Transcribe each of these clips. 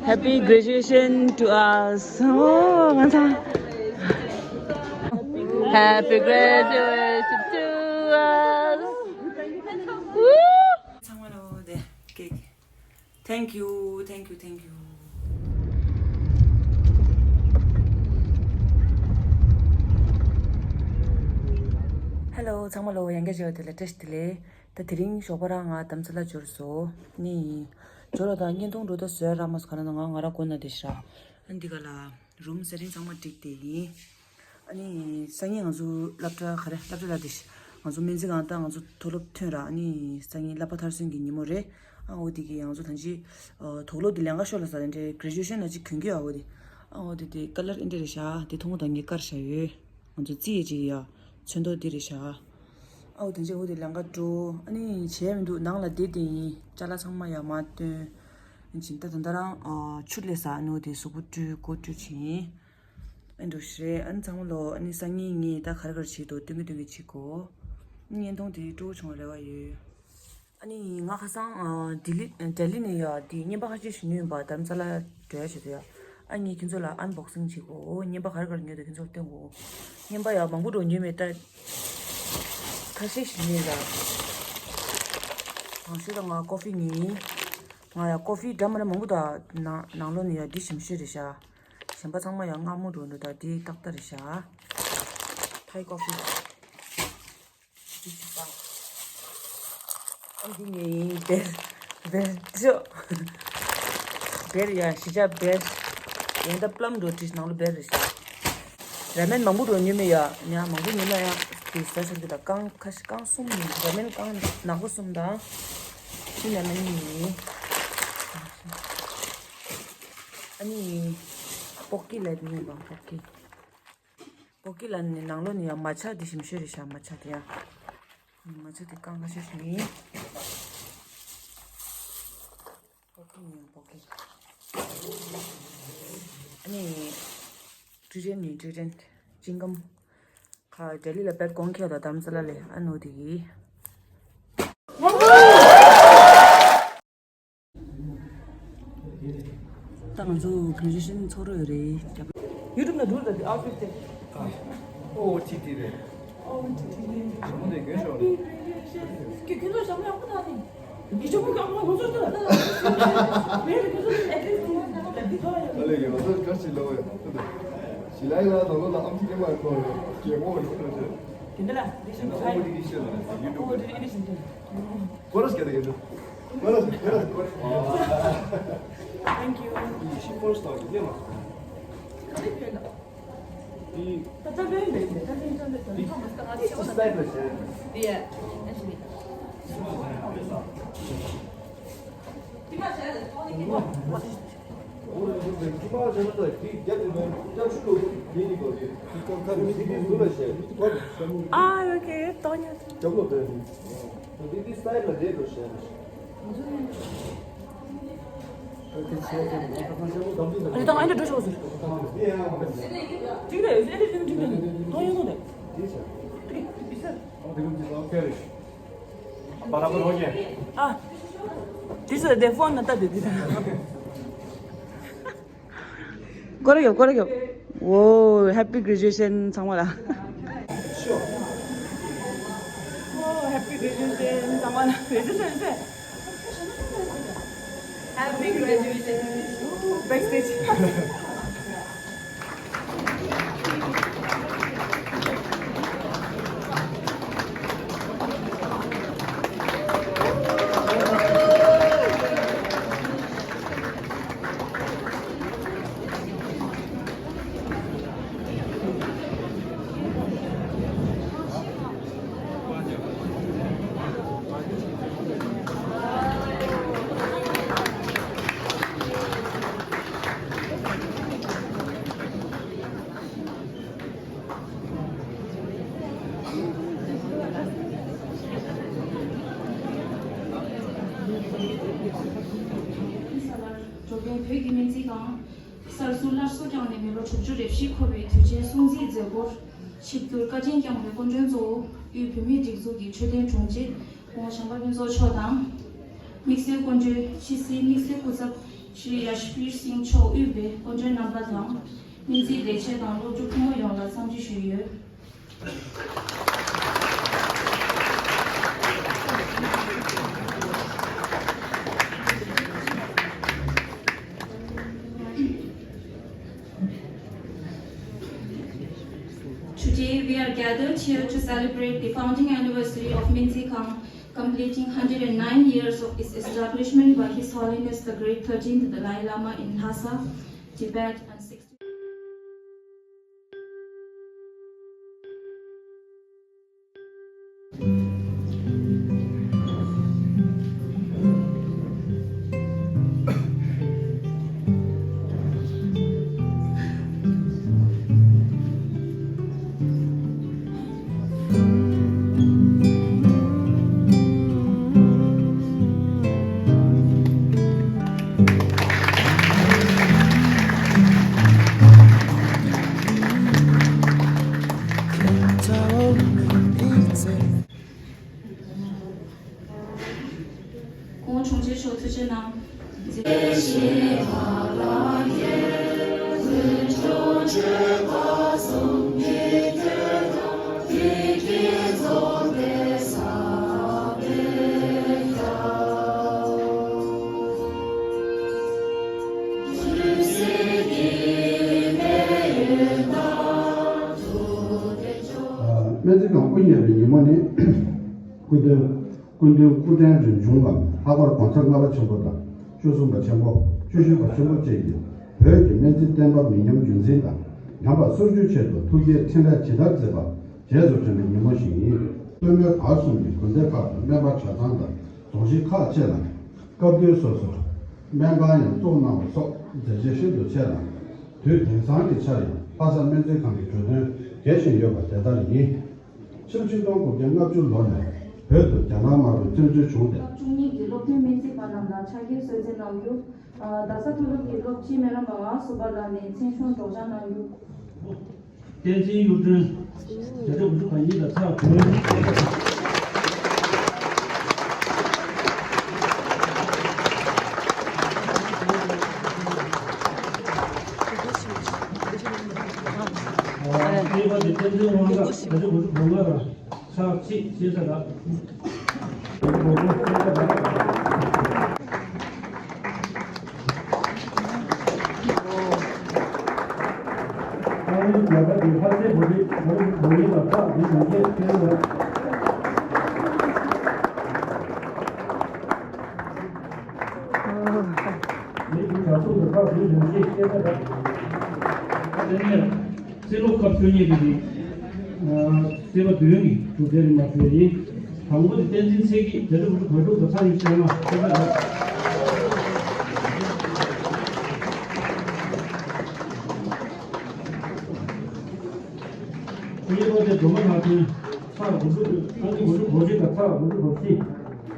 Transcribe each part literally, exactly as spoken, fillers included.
Happy graduation to us. Oh, ང་ཚོ། Happy graduation to us. Woo! ཚང་མ་ལོ་དེ་ཀེག Thank you, thank you, thank you. Hello, ཚང་མ་ལོ་ཡང་བསྐྱར་བྱས་པ་དེ་ལ་བཀྲ་ཤིས་བདེ་ལེགས། ད་དེ་རིང་ཞོགས་པ་རང་ང་རྡ་རམ་ས་ལ་འབྱོར་སོང་། ནི། འབྱོར་བ་དང་བརྙན་ཐུང་འགྲོ་ད་བཟོས་ར་མ་སོང་ག་ན་ང་ང་རང་དགོན་ན་བསྡད་ཤག་ཨ་འདི་ག་ལ། རུམ་སེ་ཊིང་ཚང་མ་འགྲིག་བསྡད་ཡིན། ཨ་ནི་སང་ཉིན་ང་ཚོ་སློབ་གྲྭ་ག་རེ་སློབ་གྲྭ་ལ་བསྡད་ཤག་ང་ཚོ་སྨན་རྩིས་ཁང་ད་ང་ཚོ་མཐོ་སློབ་ཐོན་ར། ཨ་ནི་སང་ཉིན་བསླབ་པ་མཐར་སོན་གྱི་ཉིན་མོ་རེད། ཨ་འོ་དེ་གི་ང་ཚོ་ད་ཅི་མཐོ་སློབ་དེ་ལས་ཀ་ཤོར་ལ་ས་དེ་འདྲའི་གྷ་རེ་ཇུ་ཨེ་ཤན་ལ་ཅིག་གྱོན་གྱི་ཡོད། འོ་དེ་དེ་ཀ་ལར་ཨེ་འདྲ་རེད་ཤག་དེ་མཐོང་ད་ངས་དཀར་བཞག་ཡོད། ང་ཚོ་རྩིས་ཡས་ཅིག་ཡ། ཚོན་མདོག་འདི་རེད་ཤག་ཨའོ་དེ་འདྲས་འོ་དེ་ལས་ཀ་འགྲོ། ཨ་ནི་བྱས་མི་འདུག་ནང་ལ་བསྡད་དེ་ཡིན། ཅ་ལག་ཚང་མ་ཡར་མར་བཏོན། ཨ་ནི་ད་ད་ལྟ་རང་ཨ་ཆུ་ལས་ས་ཨ་ནི་འོ་དེ་གཟུགས་པོ་བཀྲུས་སྐོར་བཀྲུས་བྱས་ཡིན། ཨ་འདུག་ཞེས་ཨ་ནི་ཚང་མ་ལོ་ཨ་ནི་སང་ཉིན་ངས་ད་ག་རེ་ག་རེ་བྱེད་དོ་སྟོན་གི་སྟོན་གི་བྱེད་གོ་བརྙན་ཐུང་དེ་སྤྲོ་བོ་བྱུང་བ་རེ་བ་ཡོད། ཨ་ནི་ང་ཁ་སང་ཨ་ལྡི་ལི་ལྡི་ལི་ནས་ཡ་དེ་རྔན་པ་ཁ་ཤས་ཤིག་ཉོས་ཡིན་པ་རྡ་རམ་ས་ལ་འགྲོ་ཡ་བྱེད་དུ་ཡ། ཨ་ནི་ཁྱེད་ཚོ་ལ་ཨན་བོག་སིང་བྱེད་གོ་རྔན་པ་ག་རེ་ག་རེ་ཉོས་འདུག་ཁྱེད་ཚོ་ལ་སྟོན་གོ་རྔན་པ་ཡ་མང་པོ་འགྲོ་ཉོས་མེད་ད། ཁ་ཤས་ཤིག་ཉོས་ཡ། དང་ཤོས་ད་ང་ཀོ་ཧྥི་ཉོས་ཡིན། ང་ཡ་ཀོ་ཧྥི་འདྲ་མི་འདྲ་མང་པོ་ད་ནང་ནང་ལོགས་ནས་ཡ་འདི་ཞིམ་ཤོས་རེད་ཤག་གཞན་པ་ཚང་མ་ཡ་མངར་མོ་འགྲོ་འདུག་ད་འདི་ཏག་ཏག་རེད་ཤག་ཐའི་ཀོ་ཧྥི། ཨ་འདི་ངའི་བེར། བེར་ཅོ། བེར་ཡ་ཞི་ཅ་བེར། ཡང་ད་པླམ་འགྲོ་དྲིས་ནང་ལོ་བེར་རེད་ཤག་ར་མེན་མང་པོ་འགྲོ་ཉོས་མེད་ཡ། ཉ་མང་པོ་ཉོས་ན་ཡ་དེ་ཟ་ཤོར་གི་ད་རྐང་ཁ་ཤས་རྐང་གསུམ་ཡིན། ར་མེན་རྐང་ནག་པོ་གསུམ་དང་། ཤིང་ར་མེན་གཉིས་ཡིན། ཨ་ནི། པོག་ཀི་ལ་ཉོས་པ་པོག་ཀི། པོ་ཀི་ལ་ནི་ནང་ལོགས་ནི་ཡང་མ་ཆ་དེ་ཞིམ་ཤོས་རེད་ཤག་མ་ཆ་དེ་ཡང་། མ་ཆ་དེ་རྐང་ཁ་ཤས་ཤིག་ཡིན། པོ་ཀི་ནི་ཡང་པོ་ཀི། ཨ་ནི། ཀྲི་རེན་ནི་ཀྲི་རེན། ཅིང་ཀམ། ཁ་ལྡི་ལི་ལ་བེད་གོང་ཁེལ་དང་རྡ་རམ་ས་ལ་ལས་ཨ་ནོ་དེ་གི། ད་ང་ཚོ་གྷ་རེ་ཇུ་ཨེ་ཤན་ཚོགས་རོགས་ཡོད་རེད། ཡུ་ཊུབ་ནང་འགྲོ་ད་དེ་ཨའུ་ཊི་ཕིཊ་དེ། ཨོ་ཊི་ཊི་རེད། ཨོ་ཊི་ཊི་རེད། ཞི་མོ་དེ་གྱོན་ཤོག་ཁྱོད་ཁྱོད་ཚོ་ཞྭ་མོ་ཡག་པོ་ད་ནི། ངེད་ཆོ་མོ་གང་མང་ཚོགས་ད། མེད་རེད་ཁྱོད་ཚོ་ཨེ་ཌི་རེ་སི་དེ་ད་དེ་ཐོ་ཡ། ཨ་ལས་ཀྱི་ང་ཚོ་ག་ཞིག་ལོ་ཡ། ཞི་ལའི་ལ་དང་ལོ་ལ་ཨམ་ཆི་ཀེ་མ་ཁོ་རེད། ཀེ་མོ་རེད་ཁོ་རེད། དེ་འདྲ་ལ་དེ་ཞིག་ཨོ་ཊི་ཊི་ཤེས་ལ་ཡུ་ཊུབ་ཨོ་ཊི་ཊི་ཤེས་ལ། Buenas, ¿qué tal? Buenas, buenas, buenas. Thank you. She first time, yeah, mas. Tata ben ben, tata ben ben. This is style, sir. Yeah, actually. Ah, okay, Tonya. ཨ་ནི་ད་ཨ་འདྲ་འགྲོ་ཆོག་ཟེར། ཅིག་ལ་ཡོད་ཨ་འདྲ་འགྲོ་ཆོག་ཟེར། ཏོ་ཡོང་ནོ་དེ། ཨ། དེ་ཚོ་དེ་ཕོན་ན་ལྟ་དེ་དེ་ད། སྐོར་ཡོད་སྐོར་ཡོད། ཝོ། Happy graduation ཚང་མ་ལ། ཝོ། Happy graduation ཚང་མ་ལ། རེ་ཟེར་ཟེར་ཟེར། Happy graduation. Backstage. འགྲོ་མགོན་བོད་ཀྱི་སྨན་རྩིས་ཁང་། གསར་བཟོ་སླར་གསོ་བསྐྱངས་ནས་མི་ལོ་དྲུག་ཅུ་རེ་བཞི་འཁོར་བའི་དུས་ཆེན་སྲུང་བརྩིའི་མཛད་སྒོར་ཆིབས་བསྒྱུར་བཀའ་དྲིན་བསྐྱངས་པའི་སྐུ་མགྲོན་གཙོ་བོ་དབུས་བོད་མིའི་སྒྲིག་འཛུགས་ཀྱི་འཕྲོད་བསྟེན་དྲུང་ཆེ་སྐུ་ངོ་བྱམས་པ་ཕུན་ཚོགས་མཆོག་དང་། དམིགས་བསལ་སྐུ་མགྲོན་ཕྱི་སྲིད་དམིགས་བསལ་སྐུ་ཚབ་ཤྲི་ཡ་ཤ་བིར་སིང་མཆོག་དབུས་པའི་སྐུ་མགྲོན་རྣམ་པ་དང་། སྨན་རྩིས་ལས་བྱེད་དང་སློབ་ཕྲུག་ཕོ་མོ་ཡོངས་ལ་འཚམས་འདྲི་ཞུས་ཡོད། Today we are gathered here to celebrate the founding anniversary of Minzi Kang, completing one hundred and nine years of its establishment by His Holiness the Great thirteenth Dalai Lama in Lhasa, Tibet, and sixteen ཁོང་དྲུང་ཆེ་མཆོག་ཐུགས་རྗེ་གནང་། སྨན་རྩིས་ཁང་དབུ་བརྙེས་པའི་ཉིན་མོ་ནི། སྐུ་མདུན། སྐུ་མདུན་སྐུ་ཕྲེང་རིམ་བྱུང་བ། ལྷག་པར་༸གོང་ས་ལྔ་པ་ཆེན་པོ་དང་། བཅུ་གསུམ་པ་ཆེན་པོ། བཅུ་བཞི་པ་ཆེན་པོ་བཅས་ཀྱིས་བོད་ཀྱི་སྨན་རྩིས་བསྟན་པ་མི་ཉམས་རྒྱུན་འཛིན་དང་། ཉམས་པ་སོར་ཆུད་ཆེད་དུ་ཐུགས་བསྐྱེད་འཕྲིན་ལས་ཇི་ལྟར་མཛད་པ་རྗེས་སུ་དྲན་པའི་ཉིན་མོ་ཞིག་ཡིན། སྟོད་སྨད་བར་གསུམ་གྱི་དགོན་སྡེ་ཁག་དང་སྨན་པ་གྲྭ་ཚང་དང་རྫོང་གཞིས་ཁག་བཅས་ལ་སྐབས་དུས་སོ་སོར་སྨན་ཁང་ཡང་བཙུགས་གནང་བ་སོགས་མཛད་རྗེས་ཤིན་ཏུ་ཆེ་ལ། དུས་དེང་སང་གི་ཆར་ཡང་ལྷ་ས་སྨན་རྩིས་ཁང་གི་འབྱོར་འདོན་རྒྱས་བཞིན་ཡོད་པ་དེ་ལྟར་ཡིན། ཕྱི་ལོ་ཆིག་སྟོང་དགུ་བརྒྱ་ལྔ་བཅུ་ལོ་ནས་བོད་དུ་རྒྱ་ནག་དམར་པོའི་བཙན་འཛུལ་བྱུང་སྟེ། སློབ་བཅུ་གཉིས་ཀྱི་སློབ་ཐོན་སྨན་རྩིས་པ་རྣམས་ལ་ཕྱག་འཁྱེར་གསོལ་སྩལ་གནང་རྒྱུ། རྡ་ས་མཐོ་སློབ་ཀྱི་སློབ་སྤྱི་སྨན་རམས་པ་ངག་གསུམ་པ་ལགས་ནས་མཚན་ཆུང་སྒྲོག་སྦྱང་གནང་རྒྱུ། བསྟན་འཛིན་གཡུ་སྒྲོན། བརྒྱ་ཆ་དགུ་བཅུ་གོ་གཉིས་དང་ཚེག་དགུའི། གཉིས་པ་དེ་བསྟན་འཛིན་དབང་གྲགས། བརྒྱ་ཆ་དགུ་བཅུ་གོ་ལྔ་དང་ཚེག་གཅིག་བཅས་ཚེག་དགུ། དེ་ནས་རྩིས་སློབ་སྐབས་བཅུ་གཉིས་ཀྱི་རིང་། རྩིས་པ་བདུན་གྱི་གྲུབ་འབྲས་རིམ་པ་ཞུ་བ་ཡིན། དང་པོ་དེ་བསྟན་འཛིན་ཚེ་སྐྱིད། བརྒྱ་ཆ་དགུ་བཅུ་གོ་དྲུག་དང་ཚེག་ཉི་ཤུ་རྩ་ལྔ། གཉིས་པ་དེ་སྒྲོལ་མ་ལྷ་ཐོན། ཚེག་དགུ་བཅུ། ཨང་ཀི་དགུ་བཅུ་གོ་གཅིག་དང་ཚེག་དགུ་བཅུ་གོ་བཞི།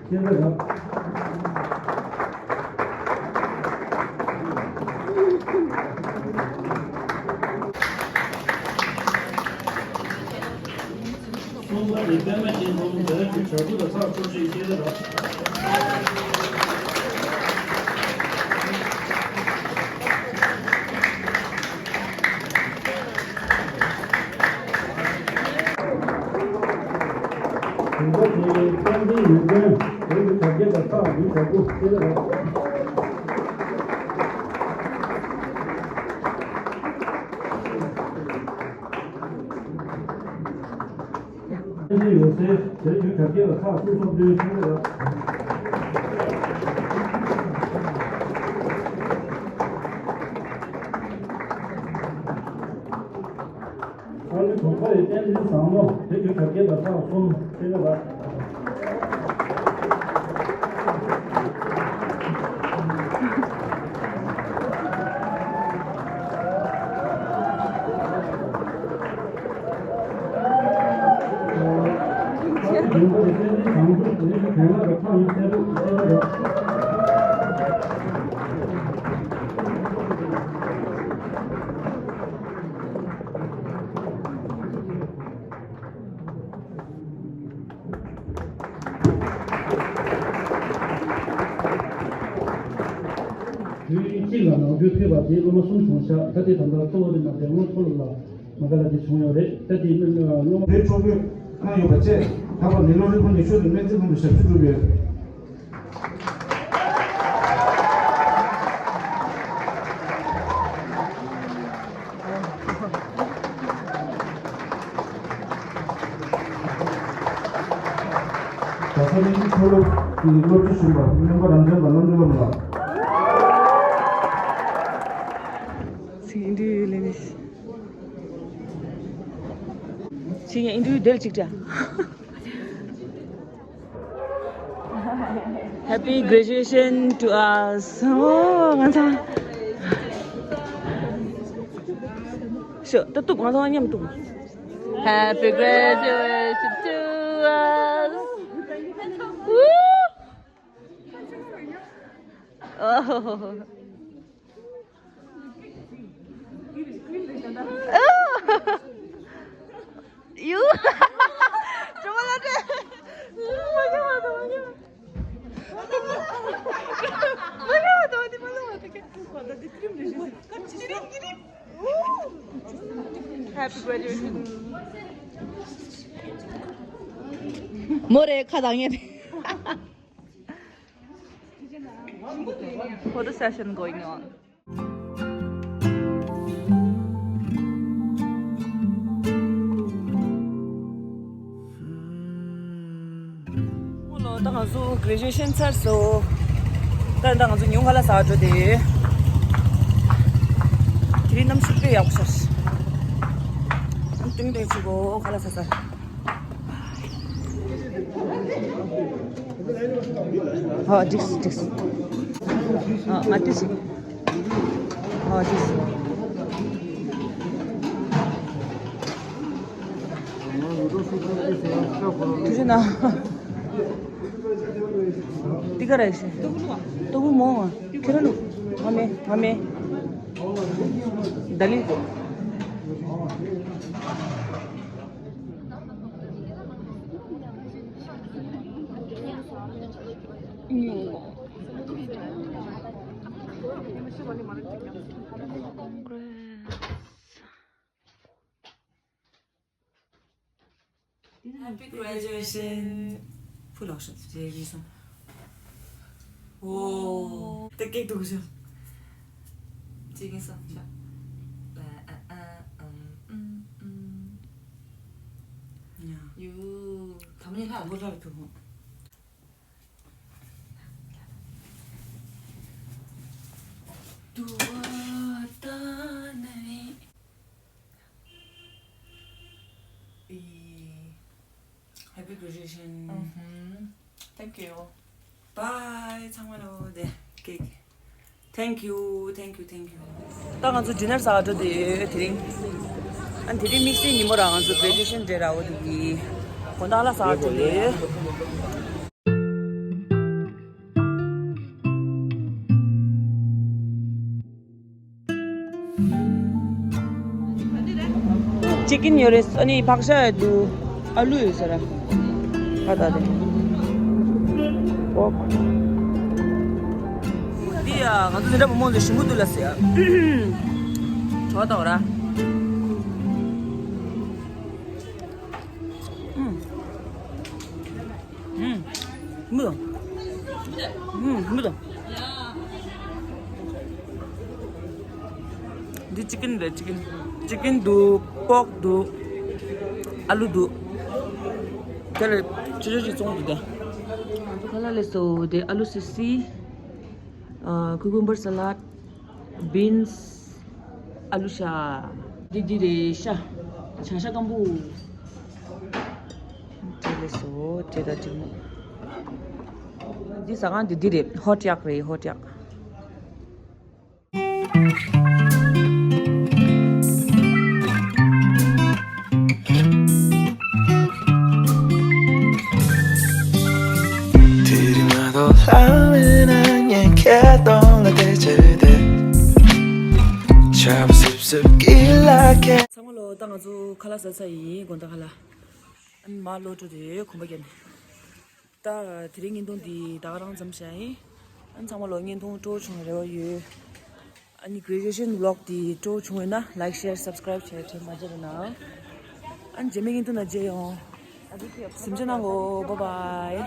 ཤེས་རབ། གསུམ་པ་ནི་པད་མ་ཆེན་མོ། བརྒྱ་ཆ་བཅུ་དྲུག་དང་ཚེག་བཅུ་བཞི། ཤེས་རབ། དྲུག་པ་དེ་བསྟན་འཛིན་ཡོན་ཏན། བོད་ཀྱི་དར་རྒྱས་དང་ཚེག་བདུན་དྲུག་དགུ། ཤེས་རབ། བསྟན་འཛིན་འོད་ཟེར། བོད་ཀྱི་དར་རྒྱས་དང་ཚེག་བཅུ་སོ་བདུན། ཤེས་རབ། ཨང་ཀི་དྲུག་པ་ཡི་བསྟན་འཛིན་བཟང་མོ། བོད་ཀྱི་དར་རྒྱས་དང་ཚེག་གསུམ། ཤེས་རབ། ཨང་ཀི་བདུན་པ་ཡི་བསྟན་འཛིན་བཟང་པོ། བོད་ཀྱི་དར་རྒྱས་དང་ཚེག་ཉི་ཤུ་རྩ་དྲུག། ཤེས་རབ། དུས་གཅིག་ལ་ནང་ཁུལ་ཕེབས་པ་དེ་སློབ་མ་གསུམ་བྱུང་ཤག་ད་དེ་ད་ལྟ་གཙོ་བོ་དེ་ནང་བཞིན་ངོ་མཚོ་ལ་མ་ག་ལ་དེ་བྱུང་ཡོད་རེད། ད་དེ་སློབ་མ་རེད། གྲོགས་པོས་གནང་ཡོད་པ་བཅས་ད་བར་མི་ལོ་རེ་ཁོང་གི་ཤོག་དེ་སྨན་རྩིས་ཁང་དུ་ཞབས་ཕྱི་སྒྲུབ་ཡོད། ག་ས་གནས་ཀྱི་མཐོ་སློབ་ཀྱི་སློབ་སྤྱི་གཞོན་པ་སྨན་པ་རང་བྱོན་པ་རྣམ་གྲོལ་ལགས། ཚིག་ཨིན་ཊར་བིའུ་ལེན་ནས། ཚིག་ཨིན་ཊར་བིའུ་དེར་ཅིག་འདྲ། Happy graduation to us. ཨོ་ང་ཚང་། ཤོ་ད་གཏུག་ང་ཚང་མཉམ་གཏུག Happy graduation to us. Woo! Oh. ཡུ། གྲོགས་པོ་ལ་སྤྲད། མ་ཁྱབ་མ་ཐོང་། མ་ཁྱབ་མ་ཐོང་། དེ་མ་ལོ་མ་ཐོང་། Happy graduation. མོ་རེ་ཁ་དང་ངེ། Photo session going on. ཨོ་ལོ། ད་ང་ཚོ་གྷི་རེ་ཇུ་ཨེ་ཤན་ཚར་སོང་། ད་ད་ང་ཚོ་ཉུང་ཁ་ལ་ཟ་འགྲོ་དེ། དེ་རིང་གནམ་གཤིས་དཔེ་ཡག་པོ་ཤར། ཨ་ཏིང་ཏིང་ཅིག་གོ་ཁ་ལ་ཟ་ཟ། ཧོ་འགྲིག་འགྲིག་ཨ་ང་ཏི་ཅིག་ཧོ་འགྲིག་ཐུགས་རྗེ་གནང་། འདི་ག་རེ་ཞིག་ཏོག་པུ་མོ། ཁྱེད་རང་ལུག་ང་མེ་ང་མེ། ད་ལི། Happy graduation. ཕུ་ལོག་ཤོག་ཅེས་ཡིན་སོང་། ཨོ། ཏེ་ཀེག་འདུག་ཤོག་ཅེས་ཡིན་སོང་། ཤ། ཨ་ཨ་ཨམ་ཨམ་ཨམ། ཡ། ཡུ། ད་མ་ནི་ལྷ་ལྷོ་ལྷ་ཐུག་ཧོ། དུ་བ་ད་ནི། ཨི། Happy graduation. ཨུམ། Thank you. Bye. ཚང་མ་ལོ་དེ་ཀེག Thank you, thank you, thank you. ད་ང་ཚོ་ཌི་ནར་ཟ་ག་འགྲོ་དེ་ཡོད་དེ་རིང་། ཨ་དེ་རིང་དམིགས་བསལ་ཉིན་མོ་ར་ང་ཚོ་གྷི་རེ་ཇུ་ཨེ་ཤན་ཌེ་ར་འོ་དེ་གི་དགོང་དག་ལ་ཟ་ག་འགྲོ་དེ་ཡོད། ཅི་ཀིན་ཡོད་རེད། ཨ་ནི་ཕག་ཤ་ཡོད་འདུག་ཨ་ལུ་ཡོད་ས་ར། ཨ་ད་དེ། པོག་འདི་ཡ་ང་ཚོ་འཛིན་གྲྭ་བུ་མོ་ཚོ་ཞིམ་པོ་འདུག་ལ་ཟེར། བྲོ་བ་ལྟ་བ་ར། ཨུམ། ཨུམ། མི་དང་། ཨུམ། མི་དང་། འདི་ཅི་ཀིན་རེད། ཅི་ཀིན། ཅི་ཀིན་འདུག་པོག་འདུག་ཨ་ལུ་འདུག་དེ་ལ་ཆུ་ཆུ་ཅིག་བཙོང་འདུག་དེ། ཁ་ལག་ལས་སོ་དེ་ཨ་ལུ་སི་སི། ཨ། ཀུ་ཀུམ་བར་ས་ལད། བིན་སི། ཨ་ལུ་ཤ། འདི་འདི་རེད་ཤ། བྱ་ཤ་སྐམ་པོ། དེ་ལས་སོ་དེ་ད་དེ་མོ། འདི་ཟ་ཁང་འདི་འདི་རེད། ཧོ་ཊི་ཡག་རེད། ཧོ་ཊི་ཡག་དེ་རིང་མ་གཏོགས་ལྷ་མེད་ན་ངས་ཁྱེད་གདོང་ལ་བལྟས་བྱས་བསྡད། ཆར་པ་སིབ་སིབ་གྱིས་ལ་ཁད། ཚང་མ་ལོ། ད་ང་ཚོ་ཁ་ལག་ཟ་ཚར་ཡིན། དགོང་དག་ཁ་ལག་ཨ་ནི་མར་ལོག་འགྲོ་དེ་གོམ་པ་བརྒྱབ་ནས། ད་དེ་རིང་བརྙན་ཐུང་འདི་ད་ག་རང་མཚམས་བཞག་ཡིན། ཨ་ནི་ཚང་མ་ལོ་བརྙན་ཐུང་སྤྲོ་བྱུང་བའི་རེ་བ་ཡོད། ཨ་ནི་graduation vlog དེ་སྤྲོ་བྱུང་བས་ན་like share subscribe བྱས་དྲན་མ་བརྗེད་པ་གནང་། ཨ་ནི་རྗེས་མའི་བརྙན་ཐུང་ནང་མཇལ་ཡོང་། གཟིམ་འཇག་གནང་གོ bye bye།